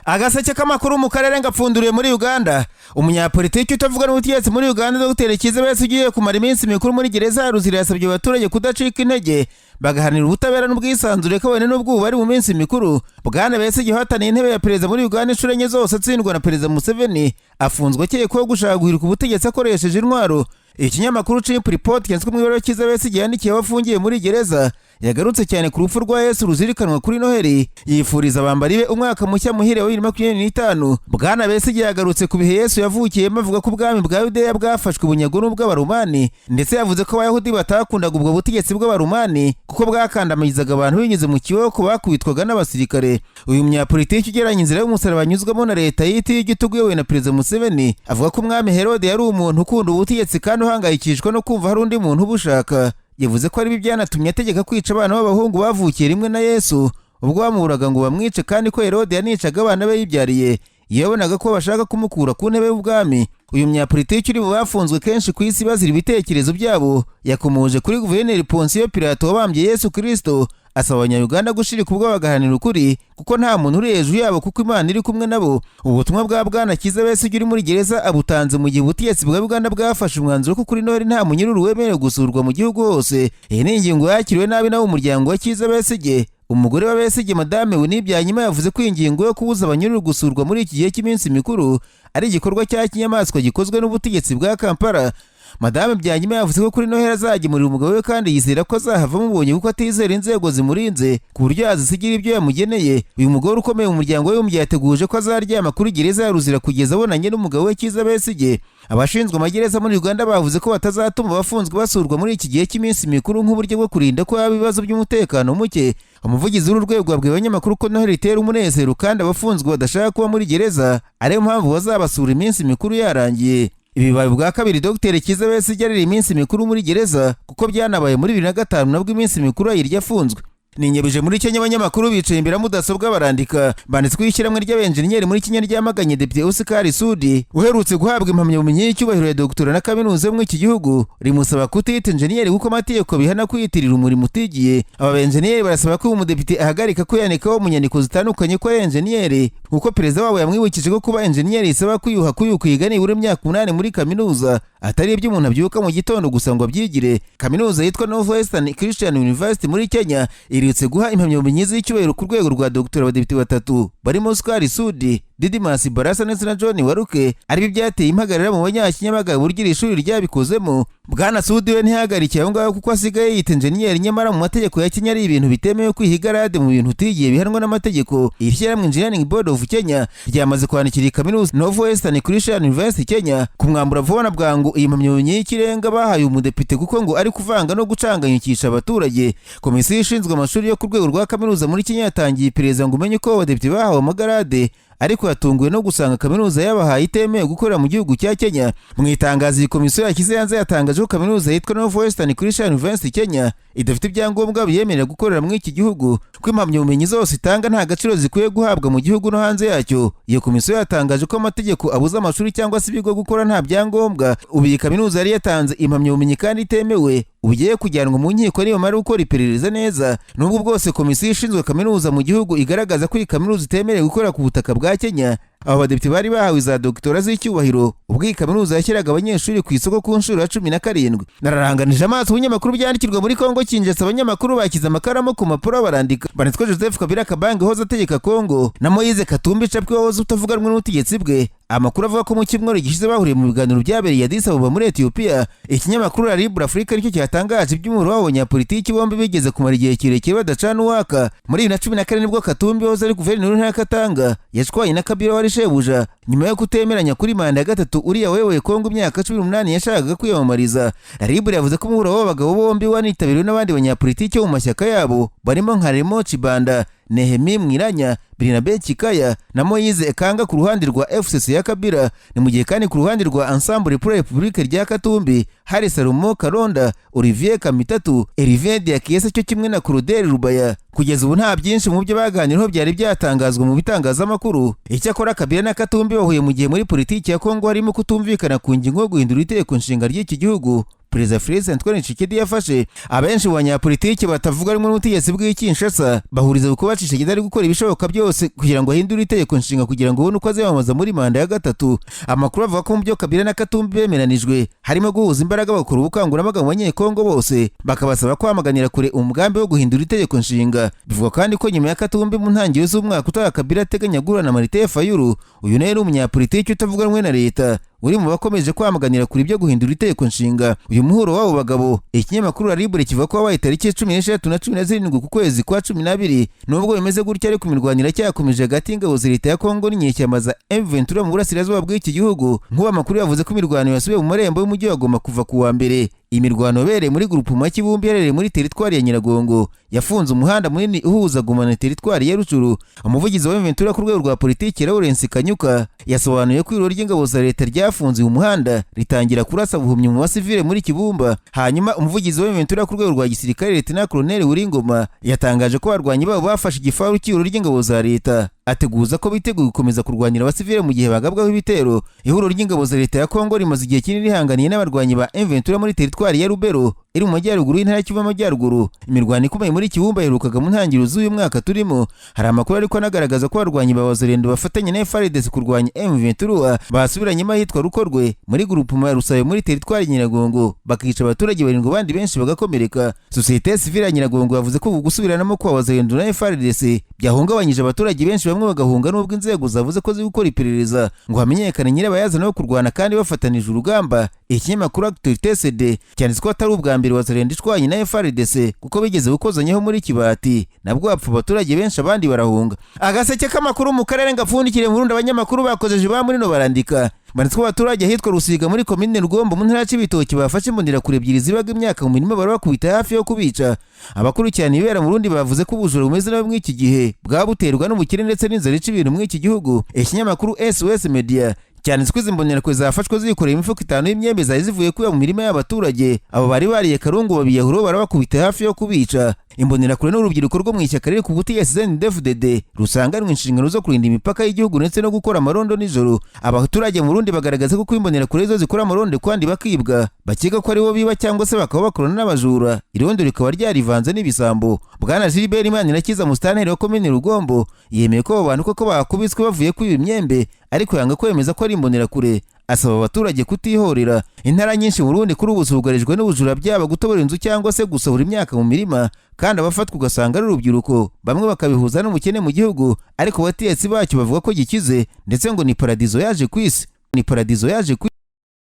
Agaseke k'amakuru mu karere ngapfunduriye muri Uganda. Umunyapolitiki utavuga n'ubutegetsi muri Uganda, Dr Kizza Besigye, ugiye kumara iminsi mikuru muri gereza ya Luzira, yasabye abaturage kudacika intege, bagahanira ubutabera n'ubwisanzure, kabone n'ubwo ubu bari mu minsi mikuru. Bwana Besigye uhataniye intebe ya perezida muri Uganda inshuro enye zose atsindwa na Perezida Museveni, afunzwe akekwaho gushaka guhirika ubutegetsi akoresheje intwaro. Ikinyamakuru Chimp Report cyanditswe mu ibara Kizza Besigye yandikiye aho afungiye muri gereza. Yagarutse cyane ku rupfu rwa Yesu ruzirikanwa kuri Noheli, yifuriza abambari be umwaka mushya muhire wa 2025. Bwana Besigye yagarutse ku bihe Yesu yavukiyemo, avuga ko ubwami bwa Yudeya bwafashwe bunyago n'ubw'Abaromani, ndetse yavuze ko Abayahudi batakundaga ubwo butegetsi bw'Abaromani kuko bwakandamizaga abantu binyuze mu kiboko bakubitwaga n'abasirikare. Uyu munyapolitiki ugereranya inzira y'umusaraba anyuzwamo na leta yita y'igitugu iyobowe na Perezida Museveni, avuga ko umwami Herode yari umuntu ukunda ubutegetsi kandi uhangayikishwa no kumva hari undi muntu ubushaka. Yavuze ko ari byanatumye ategeka kwica abana b'abahungu bavukiye rimwe na Yesu ubwo bamuburaga ngo bamwice, kandi ko Herode yanicaga abana be yibyariye iyo yabonaga ko bashaka kumukura ku ntebe y'ubwami. Uyu munyapolitiki uri mu bafunzwe kenshi ku isi bazira ibitekerezo byabo, yakomoje kuri Guverineri Ponsiyo Pilato wabambye Yesu Kirisito, asaba Abanyayuganda gushirika ubwo bagahanira ukuri, kuko nta muntu uri hejuru yabo, kuko Imana iri kumwe nabo. Ubutumwa bwa Bwana Kizza Besigye uri muri gereza abutanze mu gihe ubutegetsi bwa Uganda bwafashe umwanzuro ko kuri Noheli nta munyururu wemerewe gusurwa mu gihugu hose. Iyi ni ingingo yakiriwe nabi nawe umuryango wa Kizza Besigye. Umugore wa Besigye, Madame Winnie Byanyima, yavuze ko ingingo yo kubuza abanyururu gusurwa muri iki gihe cy'iminsi mikuru ari igikorwa cya kinyamaswa gikozwe n'ubutegetsi bwa Kampala. Madame Byanyima yavuze ko kuri Noheli azagemurira umugabo we, kandi yizera ko azahava amubonye, kuko atizera inzego zimurinze ku buryo yazisigira ibyo yamugeneye. Uyu mugore ukomeye mu muryango we yateguje ko azaryama kuri gereza ya Luzira kugeza abonanye n'umugabo we Kizza Besigye. Abashinzwe amagereza muri Uganda bavuze ko batazatuma abafunzwe basurwa muri iki gihe cy'iminsi mikuru nk'uburyo bwo kurinda ko haba ibibazo by'umutekano muke. Umuvugizi w'uru rwego wabwiye abanyamakuru ko Noheli itera umunezero kandi abafunzwe badashaka kuba muri gereza, ariyo mpamvu bazabasura iminsi mikuru yarangiye. Ibi bibaye ubwa kabiri Dr Kizza Besigye arira iminsi mikuru muri gereza, kuko byanabaye muri 2005, nabwo iminsi mikuru ayirya afunzwe. Ninyabije muri Kenya, abanyamakuru bicaye imbere ya mudasobwa barandika. Banditsweho ishyirahamwe ry'abenjeniyeri muri Kenya ryamaganye Depite Oscar Sudi uherutse guhabwa impamyabumenyi y'icyubahiro ya doctorat na kaminuza yo muri iki gihugu, rimusaba kutiyita enjeniyeri kuko amategeko bihana kwiyitirira umurimo utigiye. Aba benjeniyeri barasaba ko uyu mudepite ahagarika kwiyandikaho mu nyandiko zitandukanye ko ari enjeniyeri, kuko perezida wabo yamwibukije ko kuba enjeniyeri isaba kwiyuha kuyuka nibura imyaka 8 muri kaminuza, atari ibyo umuntu abyuka mu gitondo gusa ngo abyigire. Kaminuza yitwa Northwestern Christian University muri Kenya iherutse guha impamyabumenyi z'icyubahiro ku rwego rwa doctorat abadepite batatu barimo Oscar Sudi, Didmas Barasa ndetse na John Waluke, aribyo byateye impagarara mu Banyakinyamagabe uburyo iri shuri ryabikozemo. Bwana Sudi we ntihagarikiye aho ngaho, kuko asigaye yita enjeniyeri, nyamara mu mategeko ya Kenya ari ibintu bitemewe kwiha igarade mu bintu utigiye, bihanwa n'amategeko. Iri shyirahamwe Engineering Board of Kenya ryamaze kwandikira iyi kaminuza Northwestern Christian University Kenya kumwambura vuba na bwangu iyi mpamyabumenyi y'ikirenga bahaye umudepite, kuko ngo ari kuvanga no gucanganyikisha abaturage. Komisiyo ishinzwe amashuri yo ku rwego rwa kaminuza muri Kenya yatangiye iperereza ngo umenye uko abadepite bahawe amagarade, ariko yatunguwe no gusanga kaminuza yabahaye itemewe gukorera mu gihugu cya Kenya. Mu itangazo iyi komisiyo yashyize hanze, yatangaje ko kaminuza yitwa Northwestern Christian University Kenya idafite ibyangombwa biyemerera gukorera muri iki gihugu, ko impamyabumenyi zose itanga nta gaciro zikwiye guhabwa mu gihugu no hanze yacyo. Iyo komisiyo yatangaje ko amategeko abuza amashuri cyangwa se ibigo gukora nta byangombwa. Ubu iyi kaminuza yari yatanze impamyabumenyi kandi itemewe ubu igiye kujyanwa mu nkiko nibamara gukora iperereza neza. Nubwo bwose komisiyo ishinzwe kaminuza mu gihugu igaragaza ko iyi kaminuza itemerewe gukorera ku butaka bwa Kenya, aba badepite bari bahawe za doctorat z'icyubahiro ubwo iyi kaminuza yashyiraga abanyeshuri ku isoko ku nshuro ya 17. Nararanganije amaso ibinyamakuru byandikirwa muri Kongo Kinshasa, abanyamakuru bashyize amakaramu ku mpapuro barandika. Banditswe Joseph Kabila Kabange wahoze ategeka Kongo na Moise Katumbi Chapwe wahoze utavuga rumwe n'ubutegetsi bwe. Amakuru avuga ko mu cyumweru gishize bahuriye mu biganiro byabereye Addis Ababa muri Ethiopia. Ikinyamakuru La Libre Afrique nicyo cyatangaje iby'umuriro w'abo banyapolitiki bombi bigeze kumara igihe kirekire badacana uwaka. Muri 2014 nibwo Katumbi wahoze ari guverineri w'intara ya Katanga yashwanye na Kabila wari shebuja, nyuma yo kutemeranya kuri manda ya gatatu uriya wayoboye Kongo imyaka 18 yashakaga kwiyamamariza. La Libre yavuze ko umuhuro w'abo bagabo bombi wanitabiriwe n'abandi banyapolitiki bo mu mashyaka yabo barimo nka Raymond Tshibanda, Néhémie Mwilanya, Barnabé Kikaya na Moise Ekanga ku ruhande rwa FCC ya Kabila. Ni mu gihe kandi ku ruhande rwa Ensemble pour la République rya Katumbi Hari Salomo Karonda, Olivier Kamitatu, Hervé Diakiese cyo kimwe na Claudel Rubaya. Kugeza ubu nta byinshi mu byo baganiriyeho byari byatangazwa mu bitangazamakuru. Icyakora Kabila na Katumbi bahuye mu gihe muri politiki ya Kongo harimo kutumvikana ku ngingo yo guhindura itegeko nshinga ry'iki gihugu Perezida Felix Antoine Tshisekedi yafashe. Abenshi mu banyapolitiki batavuga rumwe n'ubutegetsi bw'i Kinshasa bahuriza ku kuba Tshisekedi ari gukora ibishoboka byose kugira ngo ahindure itegeko nshinga kugira ngo ubone uko aziyamamaza muri manda ya gatatu. Amakuru avuga ko mu byo Kabila na Katumbi bemeranijwe harimo guhuza imbaraga bakora ubukangurambaga mu Banyekongo bose, bakabasaba kwamaganira kure umugambi wo guhindura itegeko nshinga. Bivugwa kandi ko nyuma ya Katumbi, mu ntangiriro z'umwaka utaha, Kabila ateganya guhura na Martin Fayulu. Uyu nawe ni umunyapolitiki utavuga rumwe na leta uri mu bakomeje kwamaganira kure ibyo guhindura itegeko nshinga. Uyu muhuro w'abo bagabo, ikinyamakuru La Libre kivuga ko wabaye tariki 16 na 17 ku kwezi kwa 12. Nubwo bimeze gutya ariko, imirwanire iracyakomeje hagati y'ingabo za leta ya Kongo n'inyeshyamba za M23 mu burasirazuba bw'iki gihugu. Nk'ubu amakuru yavuze ko imirwano yasubiye mu marembo y'umujyi wa Goma kuva ku wa mbere. Imirwano yabereye muri groupement Kibumba iherereye muri teritwari ya Nyiragongo yafunze umuhanda munini uhuza Goma na teritwari ya Rutshuru. Umuvugizi wa M23 ku rwego rwa politiki, Lawrence Kanyuka, yasobanuye ko ihuriro ry'ingabo za leta ryafunze uyu muhanda ritangira kurasa buhumyi mu basivile muri Kibumba. Hanyuma umuvugizi wa M23 ku rwego rwa gisirikare, Lieutenant Colonel Willy Ngoma, yatangaje ko abarwanyi babo bafashe igifaru cy'ihuriro ry'ingabo za leta, ateguza ko biteguye gukomeza kurwanira abasivile mu gihe bagabwaho ibitero. Ihuriro ry'ingabo za leta ya Kongo rimaze igihe kinini rihanganiye n'abarwanyi ba M23 muri teritwari ya Lubero iri mu majyaruguru y'intara ya Kivu y'Amajyaruguru. Imirwano ikomeye muri Kibumba yaherukaga mu ntangiriro z'uyu mwaka turimo. Hari amakuru ariko anagaragaza ko abarwanyi ba Wazalendo bafatanya na FARDC kurwanya M23 basubiranyemo ahitwa Rukorwe muri groupement ya Rusayo muri teritwari Nyiragongo, bakica abaturage barindwi, abandi benshi bagakomereka. Sosiyete sivile ya Nyiragongo yavuze ko uku gusubiranamo kwa Wazalendo na FARDC byahungabanyije abaturage benshi, bamwe bagahunga, nubwo inzego zavuze ko ziri gukora iperereza ngo hamenyekane nyirabayazana wo kurwana kandi bafatanije urugamba. Ikinyamakuru Actualité CD cyanditse ko atari ubwa mbere Wazalendo ishwanye na FARDC, kuko bigeze gukozanyaho muri Kibati, nabwo hapfa abaturage benshi, abandi barahunga. Agaseke k'amakuru mu karere ngapfundikire mu Burundi. Abanyamakuru bakozeje ba muri no barandika banditswe abaturage ahitwa Rusiga muri komine Rugombo mu ntara ya Cibitoke bafashe imbonerakure ebyiri zibaga imyaka mu mirima, barabakubita hafi yo kubica. Abakurikirana ibibera mu Burundi bavuze ko ubujura bumeze nabi muri iki gihe bwaba buterwa n'ubukene ndetse n'inzara ica ibintu muri iki gihugu. Ikinyamakuru SOS Media cyanditswe izi mbonerakure zafashwe zikoreye imifuka 5 y'imyembe zari zivuye kwiba mu mirima y'abaturage. Abo bari bariye karungu babiyahuraho, barabakubita hafi yo kubica. Imbonerakure n'urubyiruko rwo mu ishyaka riri ku butegetsi CNDD-FDD rusanganwe inshingano zo kurinda imipaka y'igihugu ndetse no gukora amarondo nijoro. Abaturage mu Burundi bagaragaza ko imbonerakure zo zikora amarondo kandi bakibwa, bakeka ko aribo biba cyangwa se bakaba bakorana n'abajura, irondo rikaba ryarivanze n'ibisambo. Bwana Gilbert Manirakiza, musitanteri wa komine Rugombo, yemeye ko abo bantu koko bakubiswe bavuye kwiba imyembe, ariko yanga kwemeza ko ari imbonerakure, asaba abaturage kutihorera. Intara nyinshi mu Burundi kuri ubu zugarijwe n'ubujura, byaba gutobora inzu cyangwa se gusahura imyaka mu mirima, kandi abafatwa ugasanga ari urubyiruko, bamwe bakabihuza n'ubukene mu gihugu, ariko abategetsi bacyo bavuga ko gikize, ndetse ngo ni paradizo yaje ku isi, ni paradizo yaje ku